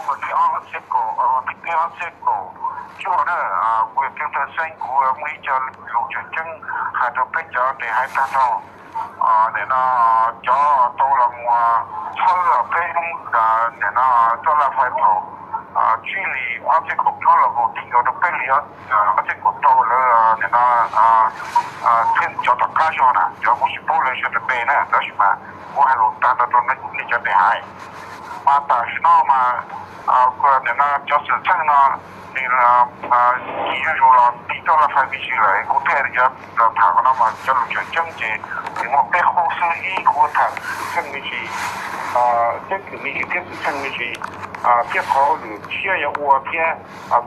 Ua tib ob txhiab kaum, ua tib ob txhiab kaum cuaj na, kuv yog Keeb Thawj Xeeb, kuv muaj ib co lus tseem ceeb hais rau peb cov tes hais tag nrho. Nim no cov tau los mus txhawb peb lub, nim no txoj laj fais thaum tsib hlis ob txhiab kaum plaub los mus ti nkaus rau peb hlis ob txhiab kaum rau lawv, nim no thiab cov tom qab zog na, cov kuv tsis paub lawv sawv daws npe na, tab sis mas kuv hais lus tag nrho rau nej cov tes hais. Mas tam sim no mas nim no cov xwm txheej no nws ci zuj zus los ti txoj laj fais me ntsis lawm, kuv thiaj yuav los tham qhov no mas cov lus tseem ceeb ces nws muaj peb qhov xwb, ib kuv tham xwm txheej me ntsis, ceeb kwm me ntsis thiab xwm txheej me ntsis, thiab qhov lwm tshiab yuav ua thiab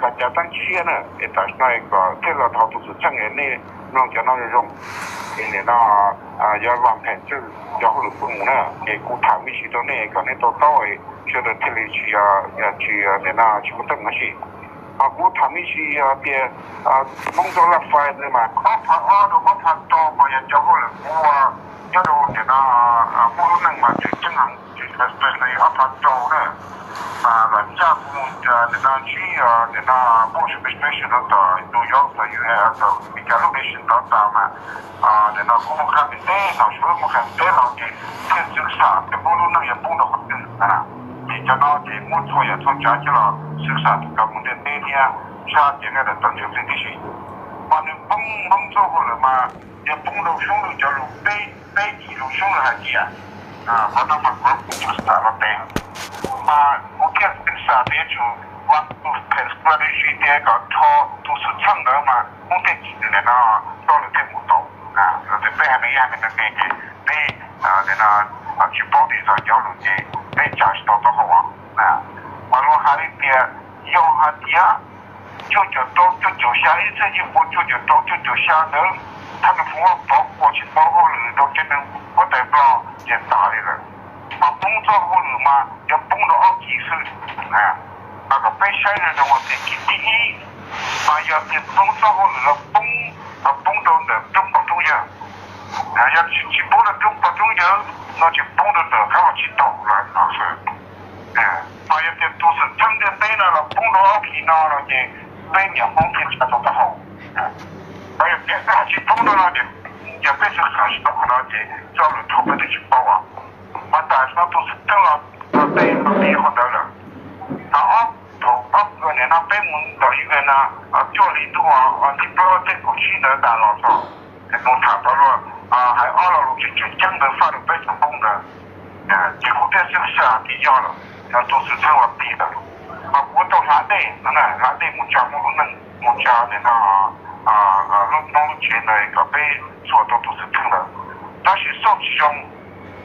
kav cav teeb tshiab na, es tam sim no kom thiaj los thov tus xwm txheej nej mloog cov no zoo zoo, es nim no yuav vam phem tswj cov hauj lwm pw mus na, es kuv tham me ntsis rau nej kom nej tau taub, sawv daws thiaj li tsis, tsis, nim no tsis muaj teeb meem dab tsi. Mas kuv tham me ntsis tias Hmoob txoj laj fais ntawd mas ob phav ob rau ob phav rau mas yog cov hauj lwm ua nyob rau nim no muaj lub neej mas tseem ceeb heev, especially ob phav rau na, mas los caj kuv nim no ntsib nim no muaj registration rau tom New York, tom U S, tom Meskas lub nation tod tas mas nim no kuv muaj qhab ntev no, suav muaj qhab ntev no ces thiaj xwm xam tias muaj lub neej yuav poob rau qhov twg. Ces cov no ces muab txhua yam txhua tsav coj los xwm xam kom mus ntiaj teb thiab tshaj ces nej tau ntseeg tib si. Mas nws poob Hmoob txoj hauj lwm mas yog poob rau Suav lwm cov lus peb, peb yim lus Suav lwm hais tias, qhov no mas kuv xwm xam los tes, mas kuv thiaj xwm xam tias yuav tsum ua tus phem strategy tias kom rho tus xwm txheej ntawd mas Hmoob thiaj tsim nim no txoj lwm thiaj mus tau. Tias peb hais me hais me me ces peb nim no tsis paub tias txog cov lus ces peb tsa tsis tau taub hau. Mas luag hais li tias yog hais tias cuaj caum rau cuaj caum xya, ib txhiab cuaj pua cuaj caum rau cuaj caum xya ntawd, thaj nus fum vaj pov kuas tsis tau hauj lwm rau cov neeg huab tais Nplog ces tas li lawm. Mas poob txoj hauj lwm mas yog poob rau ob kis xwb. Mas kom peb saib zoo zoo tias kis thib ib, mas yog tias poob txoj hauj lwm los poob, los poob rau ntawm roob pov roob yawg. Yog tsis poob rau roob pov roob yawg no ces poob rau ntawm qab los tsis tau lawm no xwb. Mas yog tias tus xwm txheej ntiaj teb no los poob rau ob kis no no ces peb niam Hmoob thiaj tsa tau taub hau. Mas yog tias tsis poob rau no ces yog peb xwm xam tsis tau qhov no ces txoj lwm thaum peb twb tsis paub. Mas tam sim no tus xwm txheej los tej no li qhov ntawd lawm. Mas ob, thaum ob nim no peb mus tom U N no, cuaj hli ntuj, thib plaub tej kaum tsib ntawd tas los txog, mus tham tau luag hais ob lo lus tseem ceeb ntawd faj rau peb cov Hmoob ntawd. Ces kuv thiaj xwm xam tias yog lawm, yog tus xwm txheej los tis lawm. Mas kuv tau hla dej, hla dej mus tsa Hmoob lub neej, mus tsa nim no lub noob lub tsev ntawd kom peb txuas tau tus xwm txheej lawm. Tab sis xauj tsis zoo,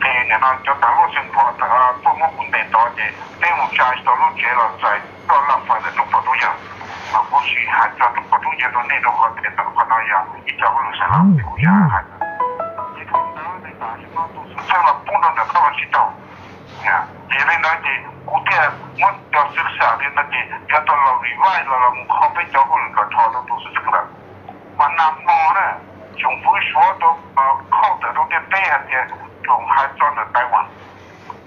ces nim no cov tas luaj xeev phuam tuaj muab kuv ntes tod ces peb mus tsa tsis tau lub tsev los txais txoj laj fais ntawm roob pov roob yawg. Mas kuv sim hais txog roob pov roob yawg rau nej rau qhov tias qhov no yog ib co hauj lwm sab laj kuv yog hais. Ces thaum ntawd nws tas sim no tus xwm txheej los poob rau ntawm qab los tsis tau. Ces li ntawd ces kuv thiaj muab cov xwm xam li no ces yuav tau los revive los los mus kho peb cov hauj lwm kom rho rau tus xwm txheej lawm. Mas nag hmo na, tsoom fwv Suav tau khauj tawm rau ntiaj teb hais tias tsoom hais txog ntawm Taiwan,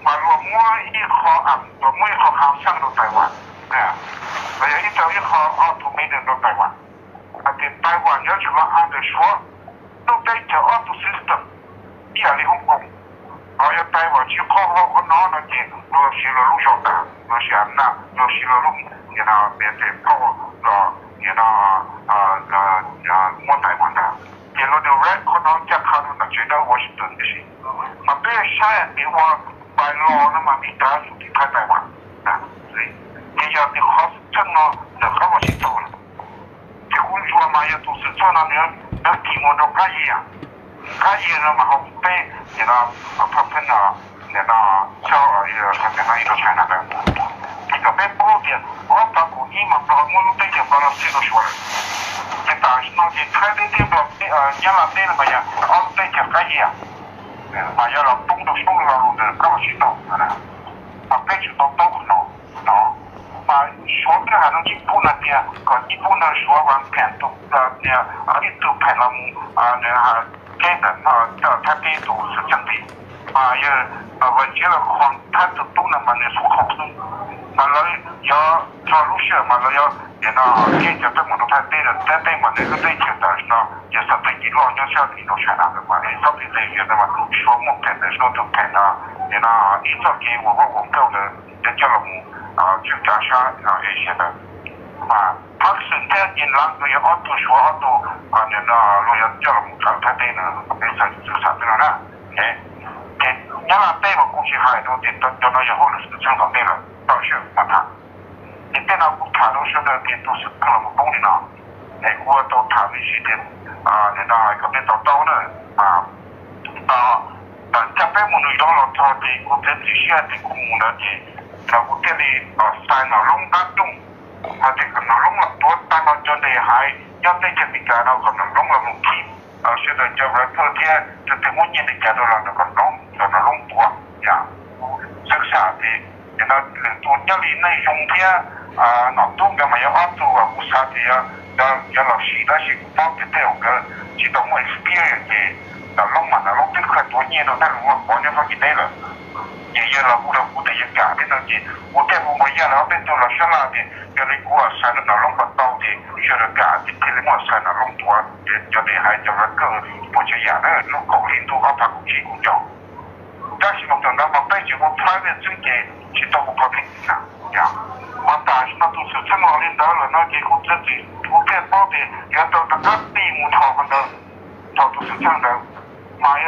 mas luag muab ib qho, luag muab ib qho hav xeej rau Taiwan, los yog ib tau ib qho ultimatum rau Taiwan, hais tias Taiwan yuav tsum los under Suav lub teb chaws ob tug system ib yam li Hong Kong. Ho yog Taiwan tsis qhov hau qhov no no ces luag siv luag lub zog ntag, luag siv na, luag siv luag lub nim no military power los nim no muab Taiwan ntag. Ces luag direct qhov no caj qha rau ntawm tsev dawb Washington tib si. Mas peb saib tias ua bylaw no mas Meskas yuav tsum tiv thaiv Taiwan. Ces yog tias qhov xwm txheej no ntawm qab los tsis tau lawm. Ces kuv ntsuas mas yog tus xwm txheej no nws tig mus rau qab yias, qab yias no mas hauv peb nim no, pheej no, nim no, xyov ib rau thaij na, ces kom peb paub tias ob phav kaum ib mas Nplog muab lub teb chaws Nplog no txhij rau Suav lawm. Ces tam sim no ces Thaib teb thiab Nplog, Nyab Laj teb no mas yog ob lub teb chaws qab yias, mas yog los poob rau Suav lo lus ntawm qab los tsis tau. Mas peb tsum tau paub qhov no no. Mas Suav twb hais rau Nyij Pooj no tias kom Nyij Pooj nrog Suav vas phem tus niag ib tug phem los mus nws hais teb ntawm Thaib teb tus xwm txheej tid. Mas yog Vas Tsiav los qhov Thaib tus tub no mas nws xub qhov xwb. Mas lawv Cov txog lub sij hawm mas lawv yuav nim no kev cov teeb meem rau Thaib teb no, Thaib teb mas nws lub teb chaws tam sim no ces xav pheej kev loj nyob sab tim no sab na mas es txhob pheej tes ntawd mas Suav muaj pheem ntawd Suav tus pheem no, nim no ib txoj kev uas vaj uas nkauj ntawd yuav coj los mus tswj tsav sab Asia ntawd. Mas Thaksin thiab Nyij Lav nkawd yog ob tug Suav ob tug nim no luag yuav coj los mus tawm Thaib teb no, peb xav xav xav peb no na. Ces Nyab Laj teb mas kuv tsis hais rau tias cov no yog hauj lwm xwm txheej tom ntej lawm, tau sij hawm mas tham. Ces tej no kuv tham rau sawv daws tias tus xwm txheej los mus poob li no, es kuv ua tau tham me ntsis tias nim no hais kom peb to taub na. Mas tag nrho peb mus New York los txog ces kuv txiav txim siab tias kuv mus ntawd ces kuv thiaj li xais Nom Loob qab rooj, hais tias kom Nom Loob los tuav tag nrho cov ntes haiv nyob teb chaws Amelikas no kom Nom Loob los mus khi sawv daws cov rapper thiab tus twg muab nyiaj li cas rau los kom Nom Loob, kom Nom Loob tuav. Yog kuv xav xav ces nim no lwm tus nyob li Neej Zoo thiab Nom Tub nkawd mas yog ob tug uas kuv xav tias yuav los sim, tab sis kuv paub tias tej zaum nkawd tsis tau muaj experience ces Nom Loob mas Nom Loob twb khaws tuav nyiaj rau Neej Zoo los pov nyob Fab Kis teb lawm. Ces yawg los hu rau kuv tias yawg kam thiab no ces kuv thiaj hu npau yaj rau ob peb tug los sab laj tias yog li kuv xais rau Nom Loob kom tau ces sawv daws kam ces thiaj li muaj xais Nom Loob tuav cov ntes haiv cov rapper puas tsav yam na, lub kaum hli ntuj ob phav kaum tsib kuv nco. Tab sis mas thaum ntawd mas peb tseem ua private xwb ces tsis tau ua public na. Mas tam sim no tus xwm txheej los li ntawd lawm no ces kuv txiav txim, kuv thiaj paub tias yuav tau rov qab pib mus dhos qhov ntawd, dhos tus xwm txheej ntawd. Mas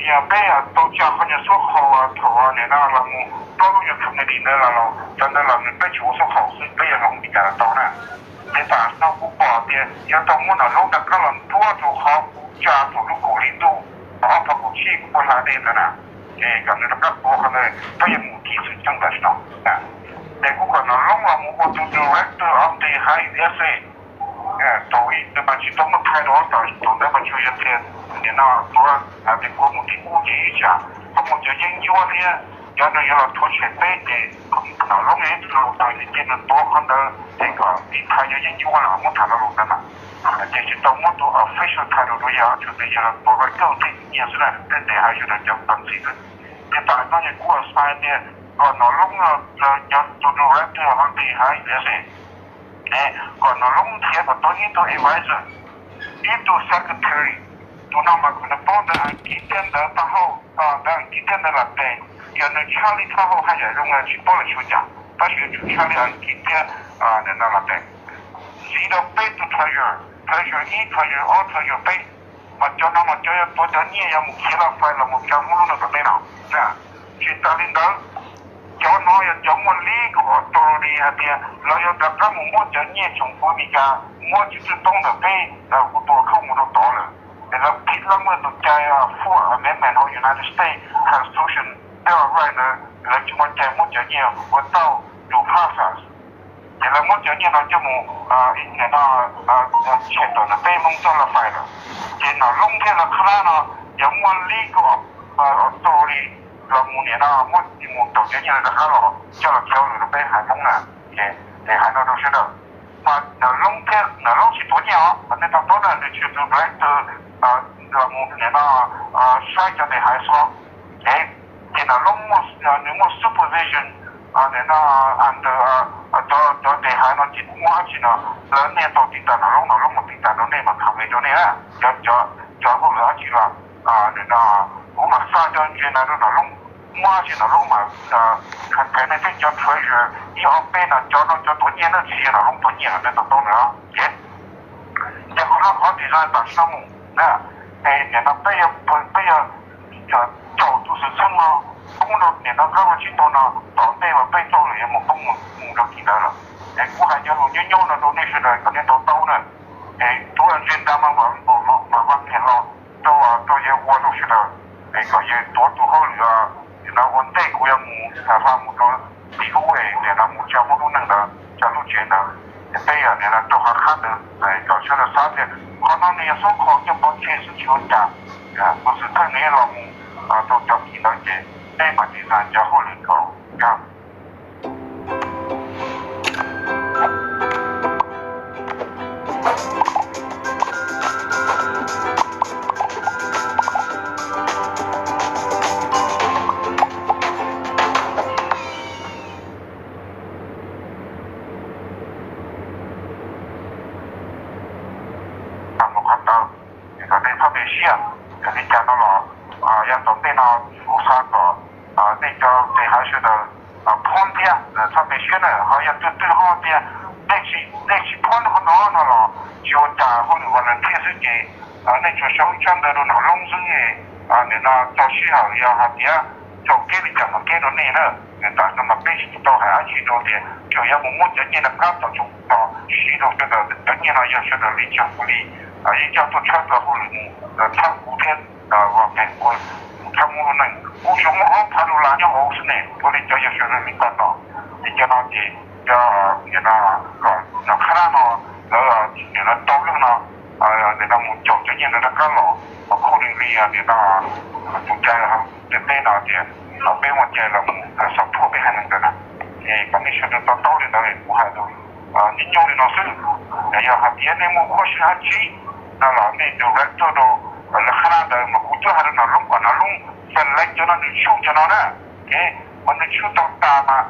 yog peb tau tsa qhov nyuag xub qhaus thaum nim no los mus plaub lub nyuag community ntawd los, cov ntawd los nws peb tsis ua xub qhaus xwb peb yuav hloov li cas los tau na. Ces tam sim no kuv pom tias yuav tau muab Nom Loob rov qab los npuab rau qhov kuv tsa thaum lub kaum hli ntuj ob phav kaum tsib kuv pub hla dej ntawd na. Ces kom nws rov qab tuav qhov ntawd peb yuav mus khi xwm txheej tam sim no. Ces kuv kom Nom Loob los mus ua tus director of the high U S A. Thaum ub nws mas tsis tau muaj title, thaum ntawd mas tsuas yog tias nim no tuav hais tias kuv mus tim ub ces ib tsam ho muaj cov yeeb ncuab thiab cov nws yuav los rhuav tshem peb ces Nom Loob yog ib tug laus taws ces cia nws tuav qhov ntawd ces kom tiv thaiv cov yeeb ncuab los muab tham lo lus ntawd mas. Ces tsis tau muab tus official title rau yawg, tsuas tias yawg los tua vaj kauj tej nyiaj xwb na, tej ntes haiv sawv daws cov pov ntxwv xwb. Ces tam no ces kuv xav tias kom Nom Loob los cov tus director of the high U S A kom Nom Loob nrhiav kom tau ib tug advisor, ib tug secretary. Tus no mas kom nws paub ntawv Askiv thiab ntawv Paj Hauj, ntawv Askiv thiab ntawv Latin. Yog nws tshaj lij Paj Hauj haj yam zoo, tsis paub lawm tsis ua cas, tab sis yuav tsum tshaj lij Askiv thiab ntawv Latin. Ntxiv rau peb tus treasurer, treasurer ib, treasurer ob, treasurer peb, mas cov no mas cov yuav tuav cov nyiaj yuav mus khiav laj fais los mus tsa muab lub neej rau peb no. Tsis tas li ntawd, cov no yog cov muaj legal authority hais tias lawv yuav rov qab mus muab cov nyiaj tsoom fwv Amelikas muab tswv txwj toob ntawm peb, kuv tus khauj mus rau tod lawm, es lawv phim lab muaj tus cai Fourth Amendment hauv United States Constitution Bill of Rights ntawd, lawv tsis muaj cai muab cov nyiaj ua tauj due process. Ces lawv muab cov nyiaj no coj mus, nim no, tshem tawm ntawm peb Hmoob txoj laj fais lawm. Ces Nom Loob thiab lawv qhab no yuav muaj legal authority los mus nim no muab mus taus cov nyiaj no rov qab los coj los khiav hauj lwm rau peb haiv Hmoob na. Ces hais no rau sawv daws, mas Nom Loob thiab, Nom Loob tsis tuav nyiaj os, nej tau paub na, nws tsuas tus director los mus nim no saib cov ntes haiv xwb. Ces Nom Loob muaj, nws muaj supervision nim no under cov ntes haiv no ces muaj dab tsi no lawv nej tau tiv tas Nom Loob, Nom Loob mam tiv tas rau nej mas comment rau nej na. Cov, cov hauj lwm dab tsi los nim no kuv mam xa cov ntses ntawd rau Nom Loob, muaj dab tsi Nom Loob mam khav khav nej thiab cov treasurer ib ob peb no, cov no cov tuav nyiaj na, tsis yog Nom Loob tuav nyiaj los nej tau paub na. Ces, ces qhov no qhov design tam sim no mus na, es nim no peb yuav, peb yuav caum tus xwm txheej no poob rau nim no kab vaj tsib taug no, tom ntej mas peb txoj hauj lwm yuav mus poob mus rau kis ntawd lawm. Es kuv hais cov lus nyob nyob no rau nej sawv daws kom nej tau taub na. Es tus ntses ntawd mas vam, mas vam phem los rau, rau yawg ua rau sawv daws, es kom yawg tuav tus hauj lwm no ua ntej kuv yuav mus hla mus rau tim ub es nim no mus tsa muab lub neej ntawd, tsa lub tsev ntawd. Es peb nim no rau qhov qhab ntawd kom sawv daws xav tias qhov no nws yog xub qhaus coj pov tseg xwb tsis ua cas. Tus xwm txheej nws los mus rau cov kis ntawd ces peb mam design cov hauj lwm kom kam kom nej txhob npe siab. Yog li cas no los yav tom ntej no kuv xav kom nej cov tes hauv sawv daws phob thiab txhob npe siab na. Ho yog twg twg ho tias nej tsis phob rau qhov no no los tsis ua cas, hauj lwm volunteer xwb ces nej tsuas sau ib tsab ntawv rau Nom Loob xwb, nim no tso sij hawm yog hais tias tso kev li cas mam kev rau nej na. Nws tas no mas peb tsis tau hais dab tsi rau tias tsuas yog mus muab cov nyiaj rov qab tom tsoom tos siv rau sawv daws. Cov nyiaj no yog sawv daws li tshaj kuv li, yeej coj tuaj tshawb tau hauj lwm mus txhawb kuv thiab Vaj Pheej ua mus txhawb Hmoob lub neej. Kuv tsuas muaj ob phav dollar nyob hauv xwb ne, ua li cov yog sawv daws li tau tos. Ces cov no ces cov nim no kom Nom Qhab Nab no lawv nim no tau leej no nim no mus caum cov nyiaj no rov qab los, accordingly nim no tus cai ntiaj teb no tias peb muaj cai los mus support peb haiv neeg ntawd na. Es kom nej sawv daws to taub li ntawd, kuv hais rau nej nyob li no xwb. Yog hais tias nej muaj question dab tsi no los nej direct tuaj rau lawv qhab nab ntawd, mas kuv twb hais rau Nom Loob kom Nom Loob select cov no nws choose cov no na. Uas nws choose tau tas mas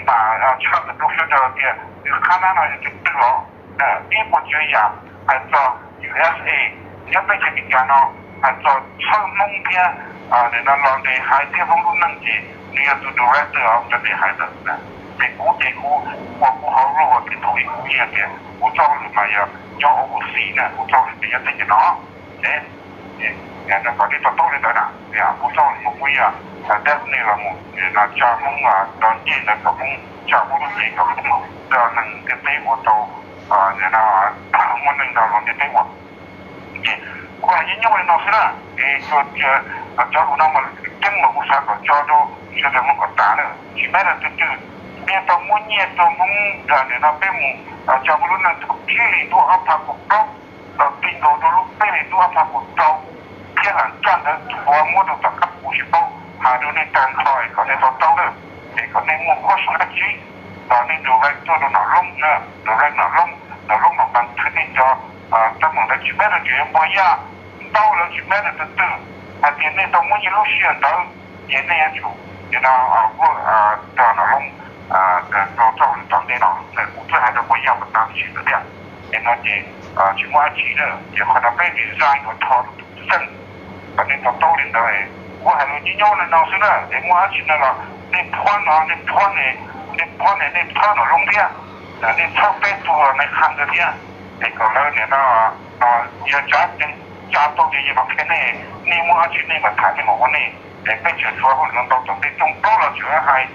mam tshaj tawm rau sawv daws tias nws qhab nab no yog tus twg los. Ib puas tsav yam hais txog U S A, nyob teb chaws Amelikas no, hais txog txhawb Hmoob thiab nim no los ntes haiv thiab Hmoob lub neej ces nws yog tus director of the ntes haiv ntawd. Ces kuv ces kuv ua kuv hauv lub ua tib thaum ib kuv yeej tias kuv txoj hauj lwm mas yog nyob overseas na, kuv txoj hauj lwm nyob teb chaws no. Kom nej to taub li ntawd na, kuv txoj hauj lwm mas kuv yog definitely los mus tsa Hmoob, los ncej ntawd kom Hmoob tsa Hmoob lub cev, kom Hmoob coj neeg ntiaj teb ua tau, muaj neeg nrog luag ntiaj teb ua. Ces kuv hais nyob nyob li no xwb na. Es cov lus no mas ceeb mas kuv xav kom tso rau sawv daws mloog kom tas na. Tsis matter twg twg, peb tau muab nyiaj rau Hmoob, nim no peb mus tsa Hmoob lub neej thaum thib li ntuj ob phav kaum plaub los txij nkaus rau lub peb hlis ntuj ob phav kaum rau thiab lam raj ntawd tsuas muab rau tom qab kuv tsis paub, hais rau nej tag nrho kom nej to taub lawm. Es kom nej muaj question dab tsi los nej direct tuaj rau Nom Loob na, direct Nom Loob, Nom Loob mam npaj thwv nej cov teeb meem ntawd. Tsis matter twg, yuav npua yaj ntau los tsis matter twg twg, hais tias nej tau muab nyiaj lub sij hawm ntawd ces nej yuav tsum nim no work rau Nom Loob rau txoj hauj lwm tom ntej no. Kuv twb hais rau npua yaj pas tas sim ntawd thiab. Es no ces tsis muaj dab tsi na, ces qhov no peb resign yuav tho rau tus xeej. Kom nej to taub li ntawd. Kuv hais lus nyob nyob li no xwb na, es muaj dab tsi no los nej phob no, nej phob ne, nej phob ne, nej txhawb Nom Loob thiab, nej txhawb peb tug nais kham ntawd thiab. Es kom lawv nim no yog tsav tau ces yeej mam qhia nej, nej muaj dab tsi nej mam tham, nej mam ua nej. Es peb tseem tshuav hauj lwm ntau tom ntej, rooj plaub los tseem hais,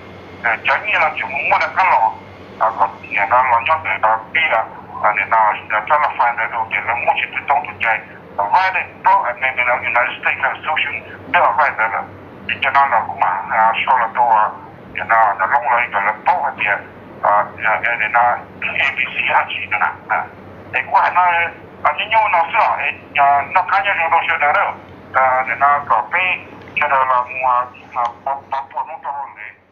cov nyiaj los tseem mus muab rov qab los, kom nim no los nyob ntawm peb nim no txoj laj fai ntawd rau ces lawv muab tsis tau tau tus cai violate plaub amendment of United States Constitution Bill of Rights ntawd lawm. Ces cov no los kuv mam sau los rau nim no Nom Loob los kom lawv paub hais tias nim no A B C dab tsi no na. Es kuv hais no nyob nyob no xwb os, noj qab nyob zoo rau sawv daws na. Nim no kom peb sawv daws los mus pov puag hnub rau hauj lwm.